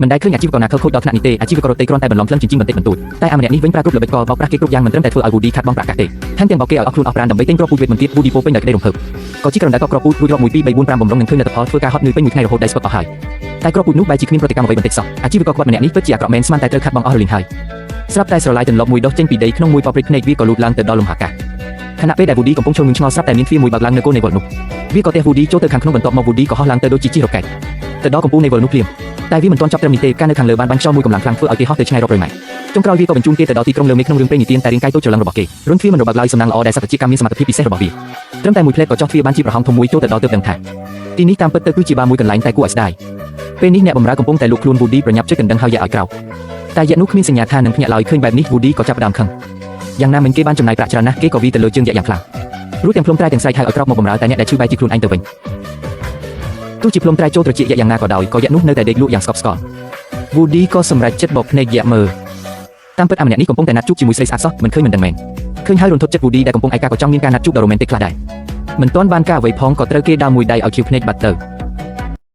មិនដែលឃើញអាជីវករណាខិលខូចដល់ថ្នាក់នេះទេអាជីវកររត់ទេគ្រាន់តែបន្លំក្លិនចិញ្ចៀងបន្តិចបន្តួចតែអាម្នាក់នេះវិញប្រើគ្រប់ល្បិចកលបោកប្រាស់គេគ្រប់យ៉ាងមិនត្រឹមតែធ្វើឲ្យ Woody ខាត់បងប្រាក់កាសទេថែមទាំងបោកគេឲ្យអស់ខ្លួនអស់ប្រាណដើម្បីទិញគ្រាប់ពូជវេទមន្តទៀត Woody ពោពេញដោយក្តីរំភើបក៏ជាក្រណ្ដៅកប់គ្រាប់ពូជរួចរាប់1 2 3 4 5បំរុងនឹងឃើញលទ្ធផលធ្វើការហត់នឿយពេញមួយថ្ងៃរហូតដៃស្ពឹកអស់ហើយតែគ្រាប់ពូជនោះបែរជាគ្មានប្រតិកម្មអ្វីបន្តិចសោះអាជីវករគាត់ម្នាក់នេះពិតជាអាក្រក់មែនស្មានតែត្រូវខាត់បងអស់រលីងហើយស្រាប់តែស្រឡាយទន្លប់មួយដុះចេញពីដីក្នុងមួយប៉ព្រិចភ្នែកវាក៏លូតឡើងទៅដល់លំហអាកាសខណៈពេលដែល Woody កំពុងឈរងឿងឆ្ងល់ស្រាប់តែមានទ្វារមួយបើកឡើងនៅគោលនៃវល់នោះវាក៏ទះ Woody ចូលទៅខាងក្នុងបន្ទាប់មក Woody ក៏ហោះឡើងទៅដូចជាជិះរ៉ុកែតទៅដល់កំពូលនៃវល់នោះភ្លាមតែវាមិនទាន់ចប់ត្រឹមនេះទេការនៅខាងលើបានបាញ់ខ្យល់មួយកម្លាំងខ្លាំងធ្វើឲ្យគេហោះទៅឆ្ងាយរាប់រយម៉ែត្រចុងក្រោយវាក៏បញ្ជូនគេទៅដល់ទីក្រុងលើមេឃក្នុងរឿងព្រេងនិទានតែរាងកាយតូចច្រឡឹងរបស់គេរុនទ្វារមិនរបើកឡើយសំណាងល្អដែលសត្វជាកម្មមានសមត្ថភាពពិសេសរបស់វាត្រឹមតែមួយផ្លែតក៏ចោះទ្វារបានជាប្រហោងធំមួយចូលទៅដល់ទើបដឹងថាទីនេះតាមពិតទៅគឺជាបារមួយកន្លែងតែគួរឲ្យស្ដាយពេលនេះអ្នកបម្រើកំពុងតែលក់ខ្លួន Woody ប្រញាប់ចុចកណ្ដឹងហើយយ៉ាឲ្យក្រោកតែយ៉ានោះគ្មានសញ្ញាថានឹងភ្ញាក់ឡើយឃើញបែបនេះ Woody ក៏ចាប់ផ្ដើមខឹងយ៉ាងណាមិញគេបានចំណាយប្រាក់ច្រើនណាស់គេក៏វីទៅលើជើងយ៉ាយ៉ាងខ្លាំងរួចទាំងភ្លុំត្រែទាំងស្រែកហៅឲ្យក្រោកមកបម្រើតែអ្នកដែលឈឺបែរជាខ្លួនឯងទៅវិញទោះជាភ្លុំត្រែចូលត្រចៀកយ៉ាយ៉ាងណាក៏ដោយក៏យ៉ានោះនៅតែដេកលក់យ៉ាងស្កប់ស្កល់ Woody ក៏សម្រេចចិត្តបកភ្នែកយ៉ាមើលតាមពិតអាម្នាក់នេះកំពុងតែណាត់ជួបជាមួយស្រីស្អាតសោះមិនឃើញមិនដឹងមែនឃើញហើយរន្ធត់ចិត្ត Woody ដែលកំពុងឯកាក៏ចង់មានការណាត់ជួបដ៏រ៉ូមែនទិកខ្លះដែរមិនទាន់បានការអ្វីផងក៏ត្រូវគេដើរមួយដៃឲ្យខៀវភ្នែកបាត់ទៅ